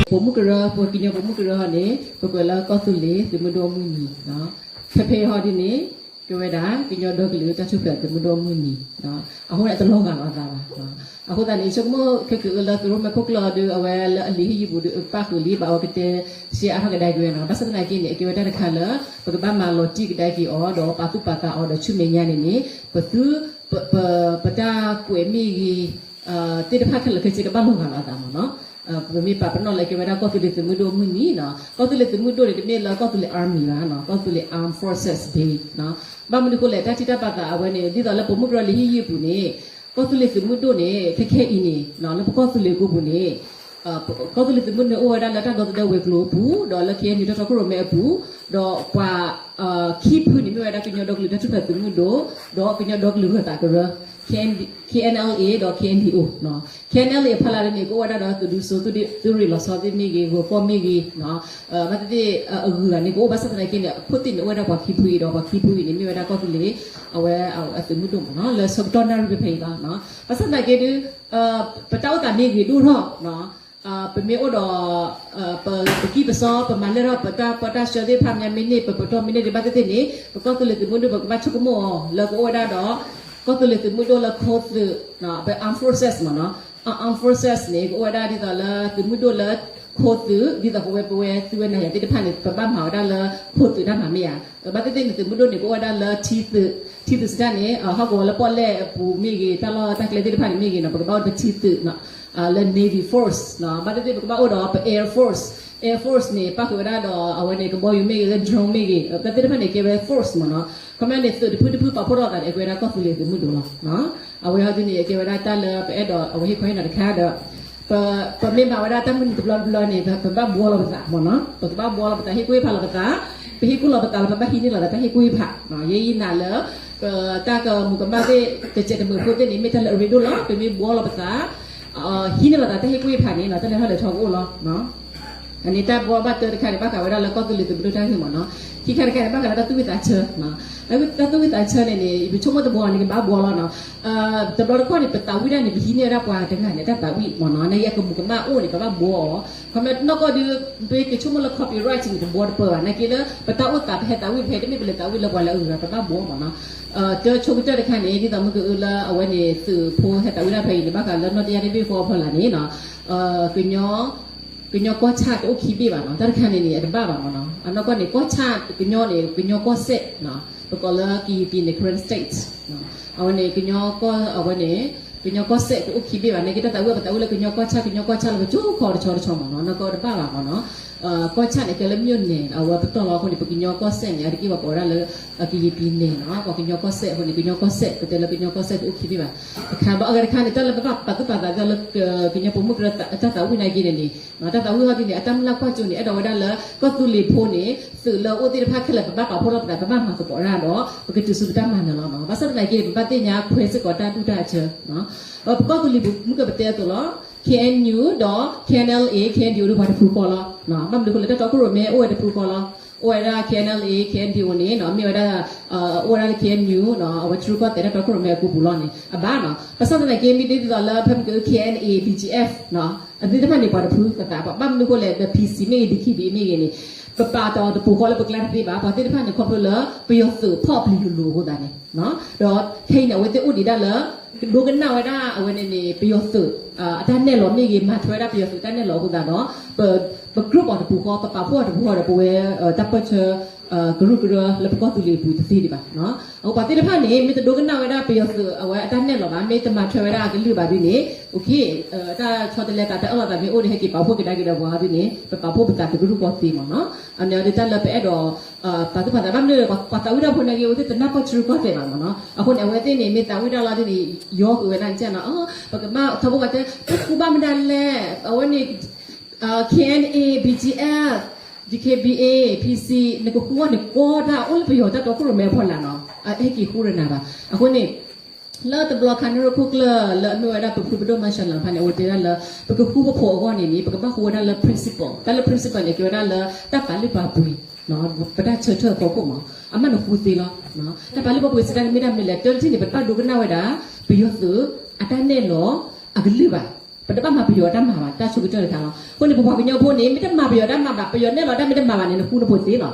ပိာ်မုၣ်ကရၢ, ပကညီပိာ်မုၣ်ကရၢဟီန့ၣ် ပကွဲးလၢကီၢ်သူလ့ၤသုးမုၢ်ဒိၣ်အမုၢ်နံၤ, ဖဲဖဲဟီဒ်န့ၣ် ကဲဝဲဒၣ်ကညီဒီကလုာ်တၢ်ထူၣ်ဖျဲးသုးမုၢ်ဒိၣ်အမုၢ်နံၤ, အဃိန့ၣ် အတလီၤဂာ်လီၤအသးဘၣ်. အဃိသတးန့ၣ် ဆိကမိၣ်ခဲကနံၣ်အံၤလၢသုးရိၣ်မဲာ်ခိၣ်ကျၢၢ်ဒီး အဝဲလၢအလံာ်ဟ့ၣ်ယုၢ်ပူၤဒီး ပၣ်ဃုာ်လံ ဘၣ်အဝဲကတဲရှဲအါထီၣ်ကဒါက့ၤဝဲနီၤ. ဘၣ်ဆၣ်သနာ်က့န့ၣ် အကဲဝဲတၢ်တခါလၢ ပကဘၣ်မၤလီၤတံၢ်ကဒါက့ၤအီၤ ဒီးပာ်သူၣ်ပာ်သးအီၤဒီးဆူမဲာ်ညါန့ၣ်န့ၣ် ပသု ပတၢ်ကွဲးမ့ၢ်ဂ့ၤ သ့ၣ်တဖၣ်ခဲလၢာ်ခဲဆ့ကဘၣ်လီၤဂာ်လီၤအသးမ့ၢ်နီၤ. ပမ့ၢ်ပာ်ပနီၣ်လၢကဲဝဲဒၣ်ကီၢ်သူလ့ၤသုးမုၢ်ဒိၣ်အမုၢ်နံၤနီၤ. ကီၢ်သူလ့ၤသုးမုၢ်ဒိၣ်န့ၣ် တမ့ၢ်လၢကီၢ်သူလ့ၤ army ဘၣ်နီၤ, ကီၢ်သူလ့ၤ armed forces day နီၤ. ဘၣ်မနုၤအဃိလဲၣ် တၢ်ထံၣ်တၢ်ပာ်သးအဝဲန့ၣ် ဒ်သိးလၢပိာ်မုၣ်ကရၢလံာ်ဟ့ၣ်ယုၢ်ပူၤန့ၣ် ကီၢ်သူလ့ၤသုးမုၢ်ဒိၣ်န့ၣ် ခဲခဲအံၤန့ၣ် လၢပကီၢ်သူလ့ၤအပူၤန့ၣ် ကီၢ်သူလ့ၤသုးမုၢ်ဒိၣ်န့ၣ် အိၣ်ဝဲဒၣ်လၢတၢ်ဒီသဒၢဝဲၤကျိၤအပူၤ ဒီးလၢ KNU တၢ်တီခိၣ်ရိၣ်မဲအပူၤ, ဒီးပှၤ ခံဖုန့ၣ်မ့ၢ်ဝဲဒၣ်ကညီဒီကလုာ်တၢ်ထူၣ်ဖျဲးသုးမုၢ်ဒိၣ် ဒီးကညီဒီကလုာ်ဂၢၤသးကရၢ KNLA ဒီး KNDO နီၤ. KNLA အဖီလာ်န့ၣ် ကအိၣ်ဝဲဒၣ်ဒီးသုးဒူစိ သုးရ့ၣ်လီၤဆီသ့ၣ်မ့ၢ်ဂ့ၤ ဂီၤကီၢ်မ့ၢ်ဂ့ၤ ဘၣ်သ့ၣ်သ့ၣ် အဂုၤအဂၤန့ၣ် ကအိၣ်ဘၣ်ဆၣ်သနာ်က့န့ၣ် အခိၣ်သ့ၣ်န့ၣ် အိၣ်ဝဲဒၣ်ပှၤခံဖုအံၤဒီး ပှၤခံဖုအံၤန့ၣ် မ့ၢ်ဝဲဒၣ်ကီၢ်သူလ့ၤ အဝဲအသုးမုၢ်ဒိၣ်မ့ၢ်နီၤ. လၢဆၢကတီၢ်နၣ်ရံၣ်ဖဲဖဲအံၤလီၤ. ဘၣ်ဆၣ်သနာ်က့ဒီး ပတၢ်အိၣ်သးမ့ၢ်ဂ့ၤဒိၣ်ထီၣ် ပမ့ၢ်အိၣ်ဒီး ပကံၢ်ပစီ ပမၤလဲၢ်ထီၣ်ပတၢ်ပီးတၢ်ဆှၢသ့ၣ်တဖၣ်မ့ၢ်န့ၣ် ပပတီၢ်မ့ၢ်န့ၣ်ဒံးဘၣ်သ့ၣ်သ့ၣ်န့ၣ် ပကီၢ်သူလ့ၤသုးမုၢ်ဒိၣ် ပကဘၣ်ဆိကမိၣ်အီၤလၢကအိၣ်ဝဲဒၣ်ဒီး ကီၢ်သူလ့ၤသုးမုၢ်ဒိၣ်လၢခိသုး ပ armed forces မ့ၢ်နီၤ. armed forces န့ၣ် ကအိၣ်ဝဲဒၣ်ဒ်သိးလၢသုးမုၢ်ဒိၣ်လၢခိသုး ဒ်သိးပဝဲပဝဲသုးဝဲနၤယၤသ့ၣ်တဖၣ်န့ၣ် ပဘၣ်မၤဝဲဒၣ်လၢခိသုးတၢ်မၤမ့ၢ်ဧါ. ဘၣ်သ့ၣ်သ့ၣ်န့ၣ် သုးမုၢ်ဒိၣ်န့ၣ် ကအိၣ်ဝဲဒၣ်လၢထံသုး, ထံသုးစတၢ်န့ၣ် ဟီၣ်ကဝီၤလၢပီၣ်လဲၣ်အပူၤမ့ၢ်ဂ့ၤ တၢ်လီၢ်တၢ်ကျဲသ့ၣ်တဖၣ်န့ၣ်မ့ၢ်ဂ့ၤနီၤ ပကဘၣ်အိၣ်ဒီးပထံသုး လၢ navy force ဘၣ်သ့ၣ်သ့ၣ် ပကဘၣ်အိၣ်ဒီးပ air force, air force န့ၣ် ပၣ်ဃုာ်ဝဲဒၣ်ဒီးအဝဲန့ၣ် ကဘီယူၤမ့ၢ်ဂ့ၤ လၢ drone မ့ၢ်ဂ့ၤ ဘၣ်သ့ၣ်တဖၣ်န့ၣ် ကဲဝဲ force မ့ၢ်နီၤ. ခီမ့ၢ်န့ၣ် သုးတဖုတဖုပာ်ဖှိၣ်ထီၣ်သးန့ၣ် အကဲဝဲဒၣ်ကီၢ်သူလ့ၤသုးမုၢ်ဒိၣ်လီၤ. အဝဲအံၤဒ်န့ၣ် အကဲဝဲဒၣ်တၢ်လၢပအဲၣ်ဒိးအဝဲဟ့ၣ်ခီဟ့ၣ်နီၤတခါဒီး ပမ့ၢ်မၤဝဲဒၣ်တၢ်မုၢ်နံၤတဘျီတဘျီန့ၣ် ပဘၣ်ဘှီလီၤပသးမ့ၢ်နီၤ. ပကဘၣ်ဘှီလီၤပသး ဟ့ၣ်ကူၣ်ဟ့ၣ်ဖးလီၤပသး, ပဟ့ၣ်ကူၣ်လီၤပသးလၢပဘၣ်ဟံးန့ၢ်လီၤသးတၢ်ဟ့ၣ်ကူၣ်ဟ့ၣ်ဖး, ယဲယနာ်လၢ တၢ်ကမူးကမၣ်သ့ၣ် တစဲးတမုာ်ဖိသ့ၣ်န့ၣ် မ့ၢ်တၢ်လၢအရ့ဒိၣ်လီၤ. ပမ့ၢ်ဘှီလီၤပသး ဟံးန့ၢ်လီၤသးတၢ်ဟ့ၣ်ကူၣ်ဟ့ၣ်ဖးန့ၣ် တၢ်လဲၤထီၣ်လဲၤထီကအိၣ်လီၤ. အန့ၣ်တၢ်ဘှီဘၣ်တၢတခါန့ၣ် ဘၣ်ဃးဝဲဒၣ်လၢကီၢ်သူလ့ၤသုးမုၢ်ဒိၣ်တၢ်ဂ့ၢ်မ့ၢ်နီၤ. ခံခါတခါန့ၣ် ဘၣ်ဃးလၢတၢ်သူၣ်ဝံၣ်သးဆၢ, တၢ်သူၣ်ဝံၣ်သးဆၢန့ၣ်န့ၣ် ယဆိကမိၣ်တဘျီန့ၣ် ကဘၣ်ဘှီလီၤနီၤ. တဘျီတခီၣ်န့ၣ် ပသးဝံၣ်ဒၣ်န့ၣ် ပဟံးန့ၢ်ဝဲဒၣ်ပှၤတဂၤန့ၣ် တၢ်သးဝံၣ်မ့ၢ်နီၤ. နာ်က့အကမူးကမၣ်အိၣ်န့ၣ် ပဘၣ်ဘှီအီၤ. ခီမ့ၢ်နီၢ်ကီၢ်ဒုး ပကဆိကမိၣ်လၢ copyright န့ၣ် တဘှီတပၢၢ်ဘၣ်. နာ်က့လၢ ပတၢ်အိၣ်သး ပဟဲသးဝံၣ်ဖဲ တမ့ၢ်ပလဲၤသးဝံၣ်လၢပှၤလၢအဂုၤအဂၤ ပဘၣ်ဘှီမ့ၢ်နီၤ. တၢ်ဆိကတၢၢ်တခါန့ၣ် ဒ်သိးမုၢ်ကအုလၢအဝဲန့ၣ် သုးဖိဟဲသးဝံၣ်ဒၣ်ဖဲအံၤန့ၣ် ဘၣ်ဃးလၢနီၢ်တယၢ်တဘ့ၣ်ဃီအဖီလာ်န့ၣ်နီၤ ကညီကီၢ်ဆၣ်တအိၣ်ခံဘ့ၣ်ဘၣ်နီၤ. တၢ်တခါန့ၣ်န့ၣ် အတဘၣ်ဘၣ်မ့ၢ်နီၤ. အနီၢ်ကီၢ်န့ၣ် ကီၢ်ဆၣ်ကညီန့ၣ် ကညီကီၢ်စဲၣ် ပကိးလၢ ကရင်ပြည်နယ် Karen State အဝဲန့ၣ် ကညီကီၢ် အဝဲန့ၣ် ကညီကီၢ်စဲၣ်တအိၣ်ခံဘ့ၣ်ဘၣ်. နာ်က့တၢ်သးဝံၣ် ပသးဝံၣ်လၢကညီကီၢ်ဆၣ် ကညီကီၢ်ဆၣ်လၢကကၠိခီတဆီတဆီမ့ၢ်နီၤ. နီၢ်ကီၢ်တဘၣ်ဘၣ်မ့ၢ်နီၤ. ကီၢ်ဆၣ်န့ၣ် ကဲလၢ မြို့နယ် အဝဲပတီၢ်လီၤအဃိန့ၣ် ပကညီကီၢ်စဲၣ်န့ၣ် အါတက့ၢ်ပှၤကိးဝဲဒၣ်လၢ ကရင်ပြည်နယ် နီၤ. ပှၤကညီကီၢ်စဲၣ်အဃိန့ၣ် ကညီကီၢ်စဲၣ် ပတဲလၢကညီကီၢ်စဲၣ်တအိၣ်ခံဘ့ၣ်ဘၣ်. တခါဘၣ်အဂၤတခါန့ၣ် တၢ်လၢပဘၣ်ပာ်သူၣ်ပာ်သးလၢ ကညီပိာ်မုၣ်ကရၢတၢ်သးဝံၣ်နာ်က့န့ၣ်န့ၣ် တၢ်သးဝံၣ်ဟီဒ်န့ၣ် အတၢ်မုၢ်လၢ်ကွၢ်စိန့ၣ် အဲၣ်ဒိးဝဲဒၣ်လၢ ကီၢ်သူလ့ၤဖိန့ၣ် သုးလၢအအိၣ်သ့ၣ်တဖၣ်ခဲလၢာ် ပဘၣ်ပာ်ဖှိၣ်ထီၣ်ပသး ပဘၣ်မၤသကိးတၢ်ဒီး ပကတုၤဆူပတၢ်မၤနၢၤလီၤနီၤ. ဘၣ်ဆၣ်သနာ်က့ ပဘၣ်သ့ၣ်ညါခွဲးစ့ၢ်ကီးတၢ်ဒူၣ်တၢ်အဆၢ ပကီၢ်သူလ့ၤပူၤ မုၢ်ကပတဲအသိးလီၤ. K N U ဒီး K N L A K N D O ဒီးပှၤတဖုဃီလီၤ. ဘၣ်မနုၤအဃိလဲၣ် တၢ်တီခိၣ်ရိၣ်မဲအိၣ်ဝဲတဖုဃီလီၤ. အိၣ်ဝဲဒၣ် K N L A K N D O န့ၣ် မ့ၢ်ဝဲဒၣ် အိၣ်ဝဲဒၣ်လၢ K N U အဝဲထရူၢ်ကီၢ်သဲးတၢ်တီခိၣ်ရိၣ်မဲအပူၤပူၤလီၤန့ၣ် အဘၣ်နီၤ. ဘၣ်ဆၣ်သနာ်က့ မ့ၢ်ဒ်သိးလၢ ဖဲမ့ၢ်က K N A B G F အသ့ၣ်တဖၣ်န့ၣ် ပှၤတဖုကသး ဘၣ်မနုၤအဃိလဲၣ် ဒီး P C မ့ၢ်ဂ့ၤ D K B A မ့ၢ်ဂ့ၤန့ၣ် ပပာ်တပူၤဃီလၢပကျါတသ့ဘၣ်. ပှၤသ့ၣ်တဖၣ်န့ၣ် ခီဖျိလၢ ပယီၤသုးဖီၣ်ပျံၤလိၤလိၤအဃိသတးန့ၣ် ဒီးခဲအံၤန့ၣ် အဝဲသ့ၣ်အိၣ်ဒံးဒၣ်လၢ ကဒိကနၣ်ဝဲဒၣ်အဝဲန့ၣ်န့ၣ် ပယီၤသုး အတၢ်နဲၣ်လီၤမ့ၢ်ဂ့ၤ မၤထွဲဝဲဒၣ်ပယီၤသုးတၢ်နဲၣ်လီၤအဃိသတးဒီး ပကြၢးပီၤတပူၤဃီ ပပာ်ဖှိၣ်တပူၤဃီဒီး ပဝဲတၢ်ပၢၢ်ဆၢ ကရူၢ်ကရၢလၢပကီၢ်သူလ့ၤအပူၤတသ့ဒံးဘၣ်. အပှၤသ့ၣ်တဖၣ်န့ၣ် မ့ၢ်တဒိကနၣ်ဝဲဒၣ်ပယီၤသုးအဝဲအတၢ်နဲၣ်လီၤဘၣ် မ့ၢ်တမၤထွဲဝဲဒၣ်အကလုၢ်ဘၣ်ဒ်န့ၣ် တၢ်ဆီတလဲသးတၢ်အၢၣ်လီၤသးမ့ၢ်အိၣ်ဒီး ဟဲက့ၤပာ်ဖှိၣ်ကဒါက့ၤဒီးပှၤဒ်န့ၣ် ပပာ်ဖှိၣ်ပသးတကရူၢ်ကီၢ်သ့မ့ၢ်နီၤ. အန့ၣ်အီၤဒ်တၢ်လၢပအဲၣ်ဒိး ပာ်သူၣ်ပာ်သး ဘၣ်မနုၤလဲၣ် ပှၤသးဝံၣ်တၢ်ဖိနာ်က့ အဝဲသ့ၣ်တနၢ်ပၢၢ်ထရူၢ်ကီၢ်သဲးဘၣ်မ့ၢ်နီၤ. အဃိန့ၣ် အဝဲသ့ၣ်န့ၣ် မ့ၢ်သးဝံၣ်တၢ်လီၤဒ်န့ၣ် ယီကွံာ်ဝဲဒၣ်န့ၣ်နီၤ. ပကဘၣ်ထီဘိပှၤတဲ ပဃူဘၣ်မနုၤလဲၣ် အဝဲန့ၣ် K N A B G F D K B A P C နကဃူအီၤန့ၣ် ကီတၢ်အိၣ်လၢပယီၤတၢ်တီခိၣ်ရိၣ်မဲအဖီလာ်နီၤ. အဟဲက့ၤဃူရနၤဘၣ်. အဃိန့ၣ် လၢတဘျီခါန့ၣ်ရခိၣ်ကျၢၢ်လၢအမ့ၢ်ဝဲဒၣ်ပဖုပဒိၣ်မါရှၢလၤဖါန့ၣ် အဝဲတဲဒၣ်လၢ ပကဃူပဖိးအဂီၢ်န့ၣ်န့ၣ် ပကဘၣ်ဃူဝဲဒၣ်လၢ principle တၢ်လၢ principle န့ၣ် ကဲဝဲဒၣ်လၢတၢ်ပာ်လုၢ်ပာ်ပှ့ၤ ပတၢ်ဆၢထၢၣ်အဖီခိၣ်မး အမ့ၢ်နဃူသ့လီၤ. တၢ်ပာ်လုၢ်ပာ်ပှ့ၤစံးတၢ်န့ၣ်မ့ၢ်ဒၣ်မနုၤလဲၣ် တၢ်တထံၣ်န့ၣ် ပတဘၣ်ဒိကနၣ်ဝဲဒၣ် ပယီၤသုးအတၢ်နဲၣ်လီၤအကလုၢ်ဘၣ်. ပတဘၣ်မၤပယီၤတၢ်မၤဘၣ် တၢ်ဆိကတၢၢ်တခါလီၤ. အဃိန့ၣ် ပပှၤကညီဖိန့ၣ် မ့ၢ်တမၤပယီၤတၢ်မၤဘၣ် ပယီၤနဲၣ်လီၤတၢ်မ့ၢ်တမၤဘၣ်န့ၣ် နဃူနဖိးသ့လီၤ.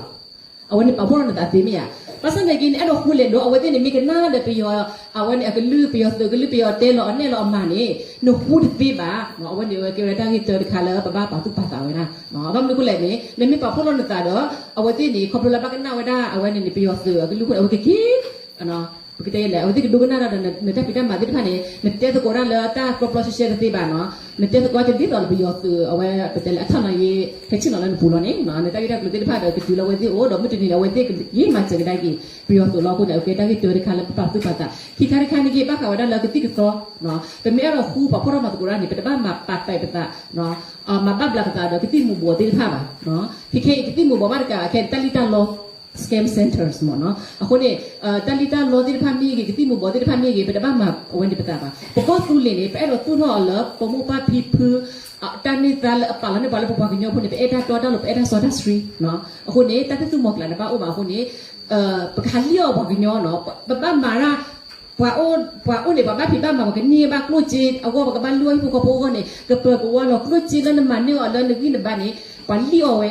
အဝဲန့ၣ်ပာ်ဖှိၣ်ထီၣ်နသးသ့မ့ၢ်ဧါ. ဘၣ်ဆၣ်သနာ်က့န့ၣ် အဲၣ်ဒိးဃူလဲၤဒိး အဝဲသ့ၣ်န့ၣ် မ့ၢ်ကနၣ်ဒီးပယီၤ အဝဲန့ၣ်အကလုၢ် ပယီၤသုးကလုၢ် ပယီၤတဲလီၤအနဲၣ်လီၤအမၤန့ၣ် နဃူတသ့ဘၣ်. အဝဲန့ၣ်အဝဲကဲဝဲဒၣ်တၢ်ဂ့ၢ်တၢတခါလၢပဘၣ်ပာ်သူၣ်ပာ်သးဝဲဒၣ်. ဘၣ်မနုၤအဃိလဲၣ်န့ၣ် နမ့ၢ်ပာ်ဖှိၣ်ထီၣ်နသးဒီး အဝဲသ့ၣ်န့ၣ် ခီဖျိလၢဘၣ်ကနၣ်ဝဲဒၣ် အဝဲန့ၣ်န့ၣ် ပယီၤသုးအကလုၢ်အဃိန့ၣ် အဝဲကက့ၤ ပကတဲလဲၣ် အဝဲသ့ၣ်ကဒိကနၣ်တၢ်ဒီးနတၢ်ဖံးတၢ်မၤသ့ၣ်တဖၣ်န့ၣ် နတဲသကိးတၢ်လၢတၢ်ကျီကျီဆှဲဆှဲတသ့ဘၣ်နီၤ. နတဲသကိးတဒ်သိးလၢပယီၤသုးအဝဲ ပတဲလၢအထီၣ်နီၤယ့ ဟဲဆ့ၣ်နီၤလၢနပူၤလီၤန့ၣ် နတၢ်ဂ့ၢ်တၢ်ကျိၤသ့ၣ်တဖၣ်ဒီးကတုၤလၢအဝဲသ့ၣ်အိၣ် ဒီးမုၢ်တနံၤဒီးအဝဲသ့ၣ်ကယ့ၢ်မၤစၢၤကဒါက့ၤ ပယီၤသုးလီၤအဃိန့ၣ် အကဲတၢ်ဂ့ၢ်တၢတခါလၢပပာ်သူၣ်ပာ်သး ခံခါတခါန့ၣ်က့ၤ ဘၣ်ဃးဝဲဒၣ်လၢကသံၣ်ကသီ ပမ့ၢ်အဲၣ်ဒိးဃူပာ်ဖှိၣ်ထီၣ်မၤသကိးတၢ်န့ၣ် ပတဘၣ်မၤပာ်သးပသး မၤဘၣ်ဘျးပသးဒီးကသံၣ်မူၤဘှီးသ့ၣ်တဖၣ်ဘၣ်. ခဲခဲအံၤ ကသံၣ်မူၤဘှီးဘၣ်တကး ခဲတၢ်လံၣ်တၢ်လီ scam centers မ့ၢ်နီၤ. အဃိန့ၣ် တၢ်လံၣ်တၢ်လီသ့ၣ်တဖၣ်မ့ၢ်ဂ့ၤ ကသံၣ်မူၤဘှီးသ့ၣ်တဖၣ်မ့ၢ်ဂ့ၤ ပတဘၣ်မၤအဝဲန့ၣ်ပသးဘၣ်. ပကီၢ်သူလ့ၤန့ၣ် ပအဲၣ်ဒိးသူၣ်ထီၣ်အီၤလၢ ပမိၢ်ပၢ်ဖံဖု တၢ်န့ၢ်သါလၢအပာ်လီၤန့ၢ်ပှၤလၢပပှၤကညီဖိန့ၣ် ပအဲၣ်တၢ်တီတၢ်လိၤ ပအဲၣ်တၢ်စီတၢ်ဆှံ. အဃိန့ၣ် တၢ်သ့ၣ်သူမီၤကျၢ်န့ၣ် ဘၣ်အိၣ်ဘၣ်အဃိန့ၣ် ပကဟးလံၣ်အီၣ်ပှၤကညီနီၤ. ပဘၣ်မၤတၢ် ပှၤအိၣ် ပှၤအိၣ်န့ၣ် ပှၤဘၣ်ဖံးဘၣ်မၤ ပှၤကန့ၢ်ဘၣ်ကျိၣ်စ့အဂီၢ် ပကဘၣ်လံၣ်အီၣ်ဟံၣ်ဖိဃီဖိအဂီၢ်န့ၣ် ကပၢၤကဝါလီၤ ကျိၣ်စ့လၢနမၤန့ၢ်အီၤလၢနဂံၢ်နဘါန့ၣ် ပှၤလံၣ်အီၣ်ဝဲ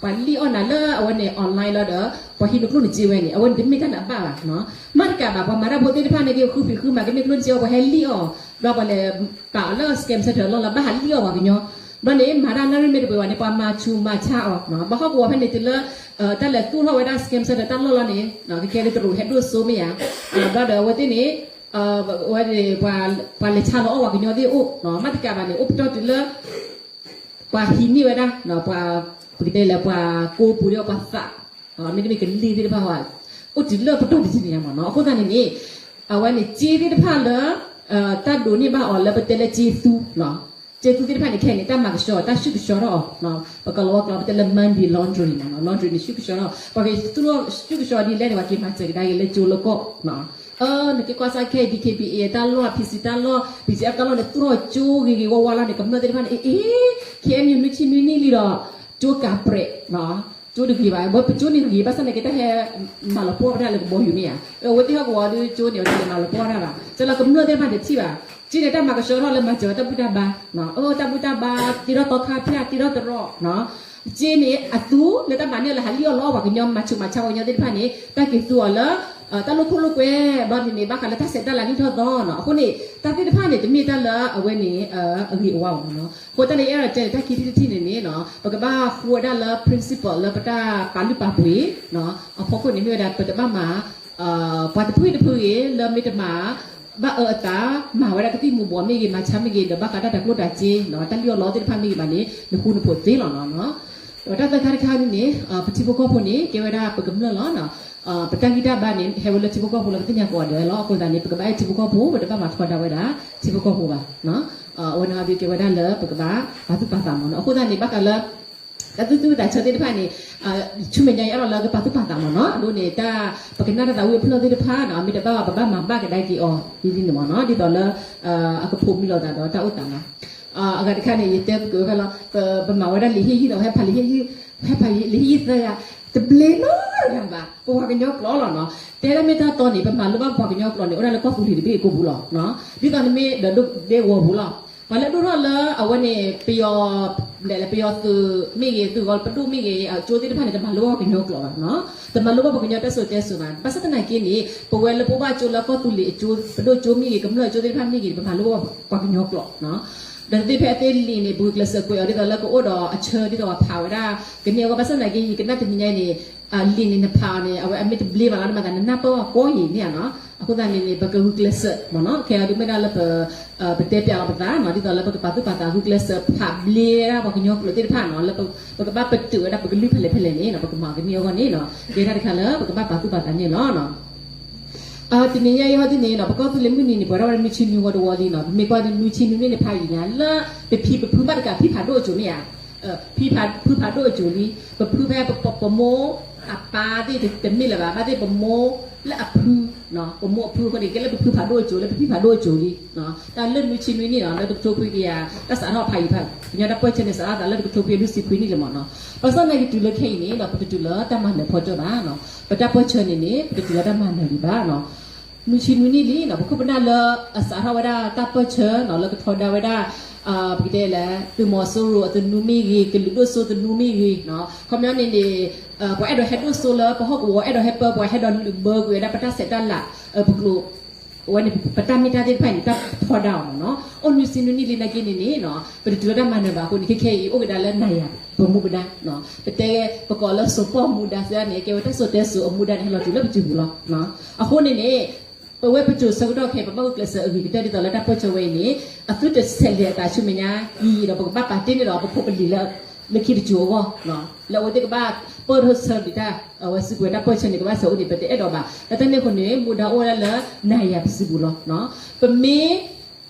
ပှၤလံၣ်အီၣ်နၤလၢအဝဲန့ၣ် online လီၤဒီး ပှၤဟံးနကျိၣ်နစ့ဝဲန့ၣ် အဝဲန့ၣ်တမ့ၢ်တၢ်လၢအဘၣ်ဘၣ်. မ့ၢ်တကးဘၣ် ပှၤမၤတၢ်ဖိသ့ၣ်တဖၣ်န့ၣ်က့ၤ ဃုဖံးဃုမၤ ကန့ၢ်ကျိၣ်စ့အီၤ ပှၤဟဲလံၣ်အီၣ် ဒီးပှၤလဲၤပာ်အီၤလၢ scam center လီၢ်လီၤ ဘၣ်ဟးလံၣ်အီၣ်ပှၤကညီ ဘျီန့ၣ် မၤတၢ်လၢရ့မ့ၢ်တပှဲၤဘၣ်န့ၣ် ပှၤမၤဆူးမၤဆါအီၤ ဘၣ်ဟီၣ်ကဝီၤဖဲန့ၣ်တုၤလၢ တၢ်လဲၤသူၣ်ထီၣ်ဝဲဒၣ် scam center တၢ်လီၢ်လီၤန့ၣ် ကကဲလၢတရူးဟဲဒိၣ်စိမ့ၢ်ဧါ. ဘျီဒီးအဝဲသ့ၣ်န့ၣ် အဝဲ ပှၤလဲၤဆါလီၤအီၣ်ပှၤကညီသ့ၣ်အိၣ် မ့ၢ်တကးဘၣ်န့ၣ် အိၣ်ပတီၢ်တုၤလၢ ပှၤဟံးန့ၢ်ဝဲဒၣ် ပှၤ ပကတဲလၢ ပှၤကိးပူၤဒီးပှၤသး မ့တမ့ၢ်ကလ့သ့ၣ်တဖၣ် အိၣ်တုၤလၢပတီၢ်တဆံန့ၣ်မ့ၢ်နီၤ. အဃိသတးန့ၣ်န့ၣ် အဝဲန့ၣ် စ့သ့ၣ်တဖၣ်လၢ တၢ်ဒိးန့ၢ်ဘၣ်အီၤလၢပတဲလၢစ့သူ စ့သူသ့ၣ်တဖၣ်န့ၣ် ခဲအံၤန့ၣ် တၢ်မၤကဆှီ တၢ်ဆူၣ်ကဆှီထီၣ်အီၤ ပကလီၤဝါကျိာ် ပတဲလၢ money laundering မ့ၢ်နီၤ laundering န့ၣ် ဆူၣ်ကဆှီထီၣ် ပှၤကသူၣ်ထီၣ်ဆူၣ်ကဆှီဒ်လဲၣ်န့ၣ် ပှၤက့ၤမၤစၢၤကဒါက့ၤလၢကၠိလၢကီၢ် နက့ၤကွၢ်စၢ်ခဲအံၤ D K B A တၢ်လီၢ် P C တၢ်လီၢ် P C F တၢ်လီၢ်န့ၣ် သူၣ်ထီၣ်ကၠိဂ့ၤဂ့ၤဝါဝါလီၤန့ၣ် ကမျၢၢ်သ့ၣ်တဖၣ်န့ၣ် အ့ K N U နွံဆံနွံနံၣ်လံဒီး ကၠိကးပြဲး ကၠိတဂ့ၤဘၣ် ဝဲပကၠိန့ၣ်ဂ့ၤ ဘၣ်ဆၣ်သနာ်က့ တၢ်ဟဲမၤလီၤပှီၢ်ဝဲဒၣ်လၢကဘီယူၤမ့ၢ်ဧါ. အဝဲသ့ၣ်ဟီၣ်ကဝီၤဒီးကၠိန့ၣ် အဝဲသ့ၣ်လဲၤမၤလီၤပှီၢ်ဝဲဒၣ်ဘၣ် ကၠိလၢကမျၢၢ်သ့ၣ်တဖၣ်န့ၣ်ထံၣ်ဘၣ် စ့န့ၣ် တၢ်မၤကဆှီထီၣ်လၢမၤစၢၤတၢ်ဘူၣ်တၢ်ဘါ တၢ်ဘူၣ်တၢ်ဘါ တ့ထီၣ်သီခါဖၠၣ် တ့ထီၣ်တရီၣ် စ့န့ၣ် အသူလၢတၢ်မၤန့ၢ်လၢဟးလံၣ်အီၣ်လီအီၣ်ပှၤကညီ မၤဆူးမၤဆါပှၤကညီသ့ၣ်တဖၣ်န့ၣ် တၢ်က့ၤသူအီၤလၢ တၢ်လိၣ်ခိၣ်လိၣ်ကွဲ ဘျီန့ၣ်န့ၣ် ဘၣ်ဃးလၢတၢ်ဆဲးတၢ်လၤနံၣ်ထီၣ်သီနီၤ. အဃိန့ၣ် တၢ်သ့ၣ်တဖၣ်န့ၣ် တမ့ၢ်တၢ်လၢအဝဲန့ၣ် အဂ့ၤအဝါဘၣ်မ့ၢ်နီၤ. အဃိတၢ်လၢအဲၣ်ဒိးတဲန့ၣ် တၢ်ခံထံၣ်တထံၣ်န့ၣ်န့ၣ် ပကဘၣ်ဃုဝဲဒၣ်လၢ principle လၢပတၢ်ပာ်လုၢ်ပာ်ပှ့ၤ အဖီခိၣ်န့ၣ်မ့ၢ်ဝဲဒၣ် ပတဘၣ်မၤ ပှၤတဖုတဖုဂ့ၤ လၢမ့ၢ်တမၤ ဘၣ်အၢအသး မၤဝဲဒၣ်ကသံၣ်မူၤဘှီးမ့ၢ်ဂ့ၤ မၤဆါမ့ၢ်ဂ့ၤ ဒီးဘၣ်ဃးတၢ်တၤကျိၣ်တၤစ့ တၢ်လံၣ်အီၣ်လီအီၣ်သ့ၣ်တဖၣ်မ့ၢ်ဂ့ၤဘၣ်န့ၣ် နဃူနဖိးသ့လီၤနီၤ. ဒီးတၢ်သၢခါတခါန့ၣ်န့ၣ် ပထံဖိကီၢ်ဖိန့ၣ် ကဲဝဲဒၣ်ပကမျၢၢ်လီၤ. ပတၢ်ဂံၢ်တၢ်ဘါန့ၣ် ဟဲဝဲလၢထံဖိကီၢ်ဖိလီၤ ပသ့ၣ်ညါကိးဂၤဒဲးလီၤ. အဃိသတးန့ၣ် ပကဘၣ်အဲၣ်ထံဖိကီၢ်ဖိ ပတဘၣ်မၤထီဒါဝဲဒၣ် ထံဖိကီၢ်ဖိဘၣ်. အဝဲန့ၣ်ဟီဒုးကဲဝဲဒၣ်လၢပကဘၣ်ပာ်သူၣ်ပာ်သးမ့ၢ်နီၤ. အဃိသတးန့ၣ် ဘၣ်ဃးလၢ တၢ်သူၣ်ဆူၣ်သးဆၢသ့ၣ်တဖၣ်န့ၣ် ဆူမဲာ်ညါအံၤအဲၣ်ဒိးလၢကပာ်သူၣ်ပာ်သးမ့ၢ်နီၤ. အဒိန့ၣ် တၢ် ပကနၣ်တၢ်သးဝံၣ်အဖျၢၣ်သ့ၣ်တဖၣ်နီၤ မ့ၢ်တဘၣ်ဘၣ် ပဘၣ်မၤဘၣ်ကဒါက့ၤအီၤ ဒ်န့ၣ်မ့ၢ်နီၤ. ဒ်သိးလၢ အကဖိးမံလိာ်သးဒီးတၢ်အိၣ်သးလီၤ. အဂၤတခါန့ၣ် ယတဲက့ၤဝဲဖဲလီၤ ပမၤဝဲဒၣ်လံာ်ဟ့ၣ်ဟံၣ်ဒီး ဟဲဖးလံာ်ဟ့ၣ်ဟံၣ် ဟဲဖးလံာ်ဟ့ၣ်ဟံၣ်သၢဂၤ တဘျ့နီတဂၤဘၣ် ပပှၤကညီကျိာ်လီၤနီၤ. တဲဒၣ်မ့ၢ်တၢ်တီန့ၣ် ပမၤလိဘၣ်ပပှၤကညီကျိာ်န့ၣ် အိၣ်ဒၣ်လၢကီၢ်သူလ့ၤတဘ့ၣ်အကိာ်ပူၤလီၤ. ဒ်သိးန့ၣ်မ့ၢ်ဒီးဒိၣ်ဒဲဝီၤပူၤလီၤ. ပှၤလၢဒိၣ်ထီၣ်လၢအဝဲန့ၣ် ပယီၤ ပယီၤသုးမ့ၢ်ဂ့ၤ သုးဂီၤပဒိၣ်မ့ၢ်ဂ့ၤ အကၠိသ့ၣ်တဖၣ်န့ၣ် တမၤလိဘၣ်ပှၤကညီကျိာ်ဘၣ်နီၤ. တမၤလိဘၣ်ပှၤကညီတၢ်စံၣ်စိၤတဲစိၤဘၣ်. ဘၣ်ဆၣ်သနာ်က့န့ၣ် ပဝဲလၢပအိၣ်ဘၣ်ကၠိလၢကီၢ်သူလ့ၤအကၠိ ပဒိၣ်ကၠိမ့ၢ်ဂ့ၤ ကမျၢၢ်ကၠိသ့ၣ်တဖၣ်မ့ၢ်ဂ့ၤ ပမၤလိဘၣ်ပှၤကညီကျိာ်နီၤ. ဒီးတသ့ဖဲအသ့လံာ်န့ၣ် ပဂုာ်ကျဲးစၢးကွဲးအီၤဒ်သိးလၢကအိၣ်ဒီးအဆၢဒ်သိးပှၤဖးဝဲဒၣ် ကန့ၢ်အဂီၢ် ဘၣ်ဆၣ်သနာ်က့ ယကနၣ်တနံၤညါအံၤန့ၣ် လံာ်န့ၣ်နဖးအီၤန့ၣ် အဝဲအမ့ၢ်တဘျ့ဘၣ်လီၤ နမၤသးနနၢ်ပၢၢ်အီၤ ကီယံာ်န့ၣ်နီၤ. အဃိသတးန့ၣ်န့ၣ် ပကဂုာ်ကျဲးစၢးမ့ၢ်နီၤ ခဲအံၤဒုးမ့ၢ်ဒၣ်လၢပ ပတဲပျးလီၤပသးနီၤ ဒ်သိးလၢပကပာ်သူၣ်ပာ်သး ဂုာ်ကျဲးစၢးဖးဘျ့ဝဲဒၣ်ပှၤကညီကျိာ်သ့ၣ်တဖၣ်နီၤ လၢပကဘၣ်ပတုာ်ဝဲဒၣ်ပကလုၢ်ဖဲလဲၣ်ဖဲလဲၣ်န့ၣ်နီၤ ပကမၤကန့ၢ်အဂီၢ်န့ၣ်နီၤ ကဲတၢ်တခါလၢပကဘၣ်ပာ်သူၣ်ပာ်သးန့ၣ်လီၤ. တနံၤညါအံၤဟီဒ်န့ၣ်နီၤ ပကီၢ်သူလ့ၤမုၢ်နံၤန့ၣ် ပှဲၤထီၣ်ဝဲဒၣ်နွံဆံနွံဝီတဝီလံနီၤ ပမ့ၢ်ကွၢ်နွံဆံနွံနံၣ်န့ၣ်ဖးယံာ်ညါလၢ ပဖံပဖုဘၣ်တကးဖံဖးဒိၣ်အစိၤမ့ၢ်ဧါ ဖံဖးဖုဖးဒိၣ်အစိၤလံ ပဖုဖဲပမိၢ်အပၢ်သ့ၣ်တမ့ၢ်လၢၤဘၣ် ဘၣ်သ့ၣ်ပမိၢ်လၢအဖု ပမိၢ်အဖုအဃိန့ၣ် ကဲလၢပဖုဖးဒိၣ်အစိၤ လၢပဖံဖးဒိၣ်အစိၤလံ တၢ်လၢနွံဆံနွံနံၣ်နီၤ လၢတကထိခွံကယၤ တၢ်စးထီၣ်ဖးယံာ်ဖး ကညီတၢ်ပၢၢ်ဆၢန့ၣ် စးထီၣ်သးလၢတကထိခွံကယၤလွံၢ်ဆံခွံနံၣ်လံမ့ၢ်နီၤ ဘၣ်ဆၣ်သနာ်က့တုၤလၢခဲအံၤန့ၣ်ဒီး ပတတုၤလၢတၢ်မၤနၢၤဖီတၢၣ်ဘၣ်နီၤ ပတၢ်ပၢၢ်ဆၢန့ၣ်န့ၣ် ပတတုၤလၢတၢ်မၤနၢၤဒံးဘၣ်နီၤ နွံဆံနွံနံၣ်လံနီၤ ပခိၣ်ပနၢ်လၢအစးထီၣ်ဝဲဒၣ်တၢ်ပၢၢ်ဆၢနီၤ လၢကထီဒါဝဲဒၣ် ပကတဲလၢ သုးမီၤစိရိၤအသနူမ့ၢ်ဂ့ၤ ကလုာ်ဒိၣ်စိသနူမ့ၢ်ဂ့ၤနီၤ ခီပညီန့ၣ်န့ၣ် ပှၤအဲၣ်ဒိးဟဲဒိၣ်စိလၢပဟီၣ်ကဝီၤ အဲၣ်ဒိးဟဲပၢ ပှၤဟဲဒိးလုၢ်ဘၢကွံာ်ဝဲဒၣ်ပတၢ်ဆဲးတၢ်လၤ ပကျိၤ အဝဲန့ၣ် ပတၢ်မ့ၢ်တၢ်သ့ၣ်တဖၣ်န့ၣ် တၢ်ထီဒါအီၤမ့ၢ်နီၤ အိၣ်နွံဆံနွံနံၣ်လံနာ်က့န့ၣ်န့ၣ်နီၤ ပတတုၤလၢတၢ်မၤနၢၤဘၣ်အဃိန့ၣ် ခဲခဲအံၤအိၣ်ကဒါလၢနၤယၤ ပမူပဒါ ပတဲ ပကိးလၢစိာ်ပီၣ်မူဒါစ့ၢ်န့ၣ် ကဲဝဲတၢ်စိာ်တဲစိာ်အမူဒါန့ၣ် ဟဲလီၤတုၤလၢပစုပူၤလီၤ. အဃိန့ၣ်န့ၣ် ပဝဲပစိၤဆၢကတီၢ်ခဲအံၤ ပဘၣ်ဂုာ်ကျဲးစၢးအဂ့ၤကတၢၢ်ဒ်သိးလၢတၢ်ပၢၢ်ဆၢဝဲအံၤန့ၣ် အသုတဆဲးလဲၤအသးဆူမဲာ်ညါအံၤဒီး ပကဘၣ်ပာ်တ့ၢ်န့ၢ်ဒီးပဖိပလံၤလၢ လၢခံတစိၤအဂီၢ် လၢအဝဲသ့ၣ်ကဘၣ်ပၢၢ်ထီၣ်ဆၢဒံးတၢ် အဝဲစုကဝဲၤတၢ်ပၢၢ်ဆၢန့ၣ် ကဘၣ်ဆၢအိၣ်န့ၣ် ပတအဲၣ်ဒိးဘၣ်. လၢတၢ်န့ၣ်အဃိန့ၣ် မူဒါအိၣ်ဝဲဒၣ်လၢနၤယၤပစုပူၤလီၤ. ပမ့ၢ်